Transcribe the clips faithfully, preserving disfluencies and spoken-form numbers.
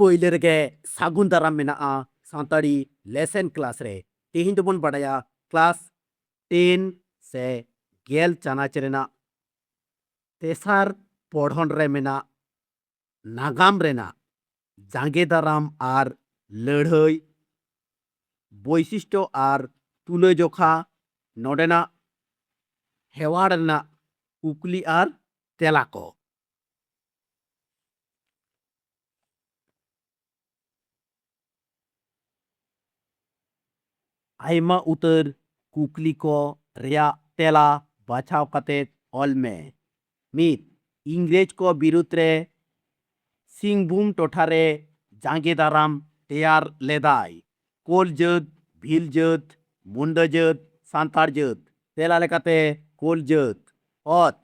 ᱯᱳᱭᱞᱳ ᱨᱮᱜᱮ ᱥᱟᱹᱜᱩᱱ ᱫᱟᱨᱟᱢ ᱢᱮᱱᱟᱜᱼᱟ ᱥᱟᱱᱛᱟᱲᱤ ᱞᱮᱥᱮᱱ ᱠᱞᱟᱥ ᱨᱮ᱾ ᱛᱮᱦᱮᱧ ᱫᱚᱵᱚᱱ ᱵᱟᱲᱟᱭᱟ ᱠᱞᱟᱥ ᱴᱮᱱ ᱥᱮ ᱜᱮᱞ ᱪᱟᱱᱟᱪ ᱨᱮᱱᱟᱜ ᱛᱮᱥᱟᱨ ᱯᱚᱲᱦᱚᱱ ᱨᱮ ᱢᱮᱱᱟᱜ ᱱᱟᱜᱟᱢ ᱨᱮᱱᱟᱜ ᱡᱟᱸᱜᱮ ᱫᱟᱨᱟᱢ ᱟᱨ ᱞᱟᱹᱲᱦᱟᱹᱭ, ᱵᱳᱭᱥᱤᱥᱴᱚ ᱟᱨ ᱛᱩᱞᱟᱹᱡᱚᱠᱷᱟ, ᱱᱚᱰᱮᱱᱟᱜ ᱦᱮᱣᱟᱲ ᱨᱮᱱᱟᱜ ᱠᱩᱠᱞᱤ ᱟᱨ ᱛᱮᱞᱟ ᱠᱚ᱾ ᱟᱭᱢᱟ ᱩᱛᱟᱹᱨ ᱠᱩᱠᱞᱤ ᱠᱚ ᱨᱮᱭᱟᱜ ᱛᱮᱞᱟ ᱵᱟᱪᱷᱟᱣ ᱠᱟᱛᱮ ᱚᱞ ᱢᱮ᱾ ᱢᱤᱫ, ᱤᱝᱨᱮᱡᱽ ᱠᱚ ᱵᱤᱨᱩᱫᱽ ᱨᱮ ᱥᱤᱝᱵᱷᱩᱢ ᱴᱚᱴᱷᱟ ᱨᱮ ᱡᱟᱸᱜᱮ ᱫᱟᱨᱟᱢ ᱛᱮᱭᱟᱨ ᱞᱮᱫᱟᱭ᱾ ᱠᱳᱞ ᱡᱟᱹᱛ, ᱵᱷᱤᱞ ᱡᱟᱹᱛ, ᱢᱩᱱᱰᱟᱹ ᱡᱟᱹᱛ, ᱥᱟᱱᱛᱟᱲ ᱡᱟᱹᱛ᱾ ᱛᱮᱞᱟ ᱞᱮᱠᱟᱛᱮ ᱠᱳᱞ ᱡᱟᱹᱛ᱾ ᱚᱛ,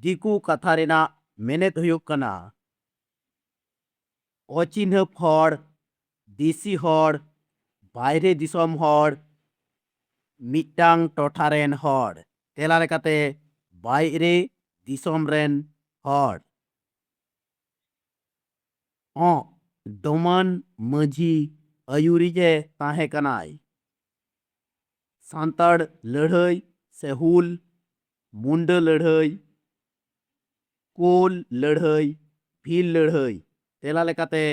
ᱫᱤᱠᱩ ᱠᱟᱛᱷᱟ ᱨᱮᱱᱟᱜ ᱢᱮᱱᱮᱛ ᱦᱩᱭᱩᱜ ᱠᱟᱱᱟ ᱚᱪᱤᱱᱦᱟᱹᱯ ᱦᱚᱲ, ᱫᱮᱥᱤ ᱦᱚᱲ, ᱵᱟᱭᱨᱮ ᱫᱤᱥᱚᱢ ᱦᱚᱲ, ᱢᱤᱫᱴᱟᱝ ᱴᱚᱴᱷᱟ ᱨᱮᱱ ᱦᱚᱲ᱾ ᱛᱮᱞᱟ ᱞᱮᱠᱟᱛᱮ ᱵᱟᱭᱨᱮ ᱫᱤᱥᱚᱢ ᱨᱮᱱ ᱦᱚᱲ᱾ ᱚᱸᱜ, ᱰᱚᱢᱟᱱ ᱢᱟᱹᱡᱷᱤ ᱟᱹᱭᱩᱨᱤᱡ ᱮ ᱛᱟᱦᱮᱸ ᱠᱟᱱᱟᱭ᱾ ᱥᱟᱱᱛᱟᱲ ᱞᱟᱹᱲᱦᱟᱹᱭ ᱥᱮ ᱦᱩᱞ, ᱢᱩᱱᱰᱟᱹ ᱞᱟᱹᱲᱦᱟᱹᱭ, ᱠᱳᱞ ᱞᱟᱹᱲᱦᱟᱹᱭ, ᱵᱷᱤᱞ ᱞᱟᱹᱲᱦᱟᱹᱭ᱾ ᱛᱮᱞᱟ ᱞᱮᱠᱟᱛᱮ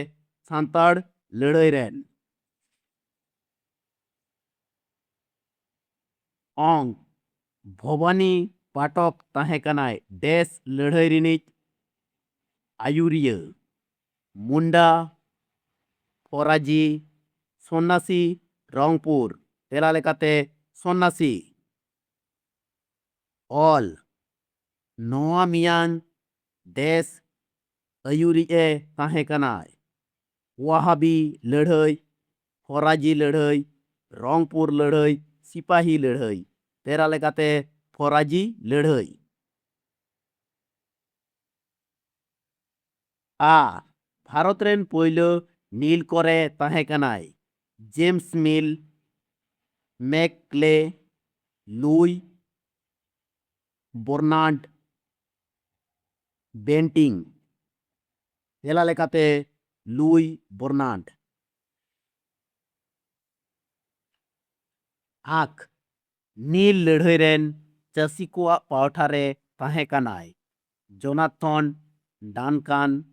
ᱥᱟᱱᱛᱟᱲ ᱞᱟᱹᱲᱦᱟᱹᱭ ᱨᱮᱱ᱾ ᱚᱝ, ᱵᱷᱚᱵᱟᱱᱤ ᱯᱟᱴᱚᱠ ᱛᱟᱦᱮᱸ ᱠᱟᱱᱟᱭ ᱰᱮᱥ ᱞᱟᱹᱲᱦᱟᱹᱭ ᱨᱤᱱᱤᱡ ᱟᱹᱭᱩᱨᱤᱭᱟᱹ᱾ ᱢᱩᱱᱰᱟ, ᱯᱷᱚᱨᱟᱡᱤ, ᱥᱚᱱᱱᱟᱥᱤ, ᱨᱚᱝᱯᱩᱨ᱾ ᱛᱮᱞᱟ ᱞᱮᱠᱟᱛᱮ ᱥᱚᱱᱱᱟᱥᱤ᱾ ᱚᱞ, ᱱᱚᱣᱟ ᱢᱮᱭᱟᱝ ᱰᱮᱥ ᱟᱹᱭᱩᱨᱤᱡ ᱮ ᱛᱟᱦᱮᱸ ᱠᱟᱱᱟᱭ᱾ ᱣᱟᱦᱟᱵᱤ ᱞᱟᱹᱲᱦᱟᱹᱭ, ᱯᱷᱚᱨᱟᱡᱤ ᱞᱟᱹᱲᱦᱟᱹᱭ, ᱨᱚᱝᱯᱩᱨ ᱞᱟᱹᱲᱦᱟᱹᱭ, ᱥᱤᱯᱟᱦᱤ ᱞᱟᱹᱲᱦᱟᱹᱭ᱾ ᱛᱮᱞᱟ ᱞᱮᱠᱟᱛᱮ ᱯᱷᱚᱨᱟᱡᱤ ᱞᱟᱹᱲᱦᱟᱹᱭ᱾ ᱟ, ᱵᱷᱟᱨᱚᱛ ᱨᱮᱱ ᱯᱳᱭᱞᱳ ᱱᱤᱞ ᱠᱚᱨᱮ ᱛᱟᱦᱮᱸ ᱠᱟᱱᱟᱭ ᱡᱮᱢᱥ ᱢᱤᱞ, ᱢᱮᱠᱞᱮ, ᱞᱩᱭ, ᱵᱚᱨᱱᱟᱨᱰ, ᱵᱮᱱᱴᱤᱝ᱾ ᱛᱮᱞᱟ ᱞᱮᱠᱟᱛᱮ ᱞᱩᱭ ᱵᱚᱨᱱᱟᱱᱰ᱾ ᱟᱸᱠ, ᱱᱤᱞ ᱞᱟᱹᱲᱦᱟᱹᱭ ᱨᱮᱱ ᱪᱟᱹᱥᱤ ᱠᱚᱣᱟᱜ ᱯᱟᱣᱴᱷᱟ ᱨᱮ ᱛᱟᱦᱮᱸ ᱠᱟᱱᱟᱭ ᱡᱳᱱᱟᱛᱷᱚᱱ ᱰᱟᱱᱠᱟᱱ,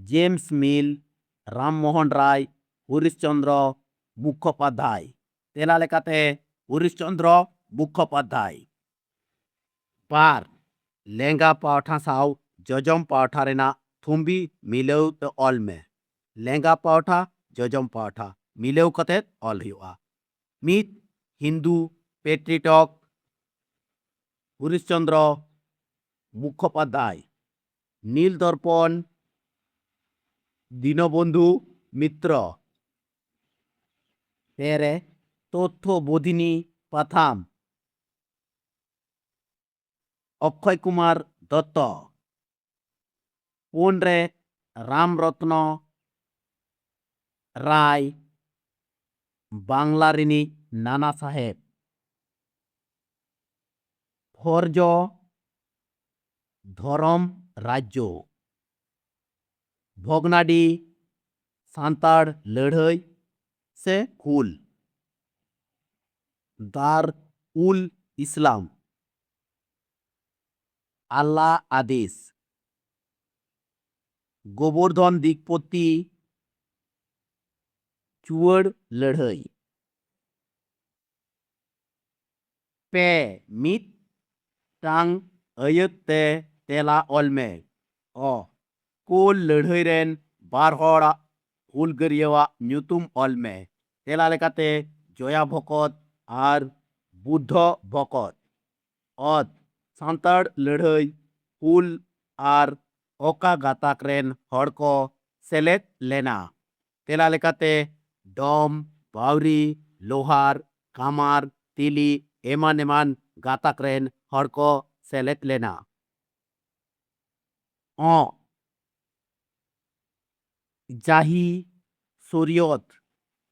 ᱡᱮᱢᱥ ᱢᱤᱞ, ᱨᱟᱢ ᱢᱳᱦᱚᱱ ᱨᱟᱭ, ᱦᱚᱨᱤᱥ ᱪᱚᱸᱫᱽᱨᱚ ᱢᱩᱠᱷᱳᱯᱟᱫᱽᱫᱷᱟᱭ᱾ ᱛᱮᱞᱟ ᱞᱮᱠᱟᱛᱮ ᱦᱚᱨᱤᱥ ᱪᱚᱸᱫᱽᱨᱚ ᱢᱩᱠᱷᱳᱯᱟᱫᱽᱫᱷᱟᱭ᱾ ᱵᱟᱨ, ᱞᱮᱸᱜᱟ ᱯᱟᱣᱴᱷᱟ ᱥᱟᱶ ᱡᱚᱡᱚᱢ ᱯᱟᱣᱴᱷᱟ ᱨᱮᱱᱟᱜ ᱛᱷᱩᱢᱵᱤ ᱢᱤᱞᱟᱹᱣ ᱛᱮ ᱚᱞ ᱢᱮ᱾ ᱞᱮᱸᱜᱟ ᱯᱟᱣᱴᱷᱟ, ᱡᱚᱡᱚᱢ ᱯᱟᱣᱴᱷᱟ ᱢᱤᱞᱟᱹᱣ ᱠᱟᱛᱮ ᱚᱞ ᱦᱩᱭᱩᱜᱼᱟ᱾ ᱢᱤᱫ, ᱦᱤᱱᱫᱩ ᱯᱮᱴᱨᱤᱭᱚᱴ ᱦᱚᱨᱤᱥ ᱪᱚᱸᱫᱽᱨᱚ ᱢᱩᱠᱷᱳᱯᱟᱫᱽᱫᱷᱟᱭ᱾ ᱱᱤᱞ ᱫᱚᱨᱯᱚᱱ ᱫᱤᱱᱚᱵᱚᱱᱫᱷᱩ ᱢᱤᱛᱨᱚ᱾ ᱯᱮ ᱨᱮ, ᱛᱚᱛᱛᱷᱚ ᱵᱳᱫᱷᱤᱱᱤ ᱯᱟᱛᱷᱟᱢ, ᱚᱠᱠᱷᱚᱭ ᱠᱩᱢᱟᱨ ᱫᱚᱛᱛᱚ᱾ ᱯᱩᱱ ᱨᱮ, ᱨᱟᱢ ᱨᱚᱛᱱᱚ ᱨᱟᱭ, ᱵᱟᱝᱞᱟ ᱨᱤᱱᱤᱡ ᱱᱟᱱᱟ ᱥᱟᱦᱮᱵᱽ᱾ ᱯᱷᱚᱨᱡᱚ ᱫᱷᱚᱨᱚᱢ ᱨᱟᱡᱽᱡᱚ᱾ ᱵᱷᱚᱜᱽᱱᱟᱰᱤ ᱥᱟᱱᱛᱟᱲ ᱞᱟᱹᱲᱦᱟᱹᱭ ᱥᱮ ᱦᱩᱞ᱾ ᱫᱟᱨ ᱩᱞ ᱤᱥᱞᱟᱢ᱾ ᱟᱞᱞᱟ ᱟᱫᱮᱥ᱾ ᱜᱳᱵᱚᱨᱫᱷᱚᱱ ᱫᱤᱠᱯᱚᱛᱤ ᱪᱩᱣᱟᱹᱲ ᱞᱟᱹᱲᱦᱟᱹᱭ᱾ ᱯᱮ, ᱢᱤᱫᱴᱟᱝ ᱟᱹᱭᱟᱹᱛ ᱛᱮ ᱛᱮᱞᱟ ᱚᱞ ᱢᱮ᱾ ᱚ, ᱠᱳᱞ ᱞᱟᱹᱲᱦᱟᱹᱭ ᱨᱮᱱ ᱵᱟᱨ ᱦᱚᱲᱟᱜ ᱦᱩᱞᱜᱟᱹᱨᱤᱭᱟᱹᱣᱟᱜ ᱧᱩᱛᱩᱢ ᱚᱞ ᱢᱮ᱾ ᱛᱮᱞᱟ ᱞᱮᱠᱟᱛᱮ, ᱡᱚᱭᱟ ᱵᱷᱚᱠᱚᱛ ᱟᱨ ᱵᱩᱫᱽᱫᱷᱚ ᱵᱷᱚᱠᱚᱛ᱾ ᱚᱛ, ᱥᱟᱱᱛᱟᱲ ᱞᱟᱹᱲᱦᱟᱹᱭ ᱦᱩᱞ ᱟᱨ ᱚᱠᱟ ᱜᱟᱛᱟᱠ ᱨᱮᱱ ᱦᱚᱲ ᱠᱚ ᱥᱮᱞᱮᱫ ᱞᱮᱱᱟ? ᱛᱮᱞᱟ ᱞᱮᱠᱟᱛᱮ, ᱰᱚᱢ, ᱵᱟᱣᱨᱤ, ᱞᱳᱦᱟᱨ, ᱠᱟᱢᱟᱨ, ᱛᱤᱞᱤ ᱮᱢᱟᱱ ᱮᱢᱟᱱ ᱜᱟᱛᱟᱠ ᱨᱮᱱ ᱦᱚᱲ ᱠᱚ ᱥᱮᱞᱮᱫ ᱞᱮᱱᱟ᱾ ᱚᱸᱜ, ᱡᱟᱦᱤ ᱥᱚᱨᱤᱭᱚᱛ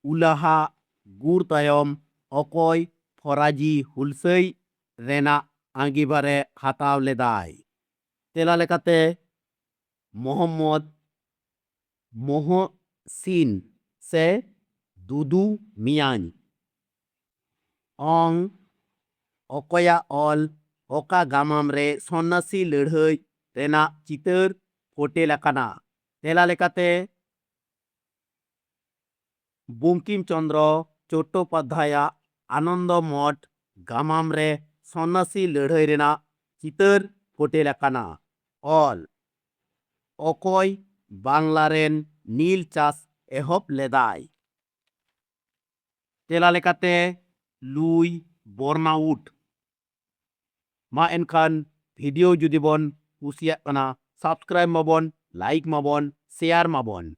ᱩᱞᱟᱦᱟ ᱜᱩᱨ ᱛᱟᱭᱚᱢ ᱚᱠᱚᱭ ᱯᱷᱚᱨᱟᱡᱤ ᱦᱩᱞᱥᱟᱹᱭ ᱨᱮᱱᱟᱜ ᱟᱸᱜᱤᱵᱷᱟᱨᱮ ᱦᱟᱛᱟᱣ ᱞᱮᱫᱟᱭ? ᱛᱮᱞᱟ ᱞᱮᱠᱟᱛᱮ, ᱢᱚᱦᱚᱢᱢᱚᱫᱽ ᱢᱚᱦᱚᱥᱤᱱ ᱥᱮ ᱫᱩᱫᱩ ᱢᱤᱭᱟᱧ? ᱚᱝ, ᱚᱠᱚᱭᱟᱜ ᱚᱞ ᱚᱠᱟ ᱜᱟᱢᱟᱢ ᱨᱮ ᱥᱚᱱᱱᱟᱥᱤ ᱞᱟᱹᱲᱦᱟᱹᱭ ᱨᱮᱱᱟᱜ ᱪᱤᱛᱟᱹᱨ ᱯᱷᱚᱴᱮᱞ ᱟᱠᱟᱱᱟ? ᱛᱮᱞᱟ ᱞᱮᱠᱟᱛᱮ, ᱵᱚᱝᱠᱤᱢ ᱪᱚᱸᱫᱽᱨᱚ ᱪᱚᱴᱴᱳᱯᱟᱫᱽᱫᱷᱟᱭᱟᱜ ᱟᱱᱚᱱᱫᱚ ᱢᱚᱴ ᱜᱟᱢᱟᱢ ᱨᱮ ᱥᱚᱱᱱᱟᱥᱤ ᱞᱟᱹᱲᱦᱟᱹᱭ ᱨᱮᱱᱟᱜ ᱪᱤᱛᱟᱹᱨ ᱯᱷᱚᱴᱮᱞ ᱟᱠᱟᱱᱟ᱾ ᱚᱞ, ᱚᱠᱚᱭ ᱵᱟᱝᱞᱟ ᱨᱮᱱ ᱱᱤᱞ ᱪᱟᱥ ᱮᱦᱚᱵ ᱞᱮᱫᱟᱭ? ᱛᱮᱞᱟ ᱞᱮᱠᱟᱛᱮ, ᱞᱩᱭ ᱵᱚᱨᱱᱟᱣᱩᱴ᱾ ᱢᱟ ᱮᱱᱠᱷᱟᱱ ᱵᱷᱤᱰᱤᱭᱳ ᱡᱩᱫᱤ ᱵᱚᱱ ᱠᱩᱥᱤᱭᱟᱜ ᱠᱟᱱᱟ, ᱥᱟᱵᱥᱠᱨᱟᱭᱤᱵ ᱢᱟᱵᱚᱱ, ᱞᱟᱭᱤᱠ ᱢᱟᱵᱚᱱ, ᱥᱮᱭᱟᱨ ᱢᱟᱵᱚᱱ᱾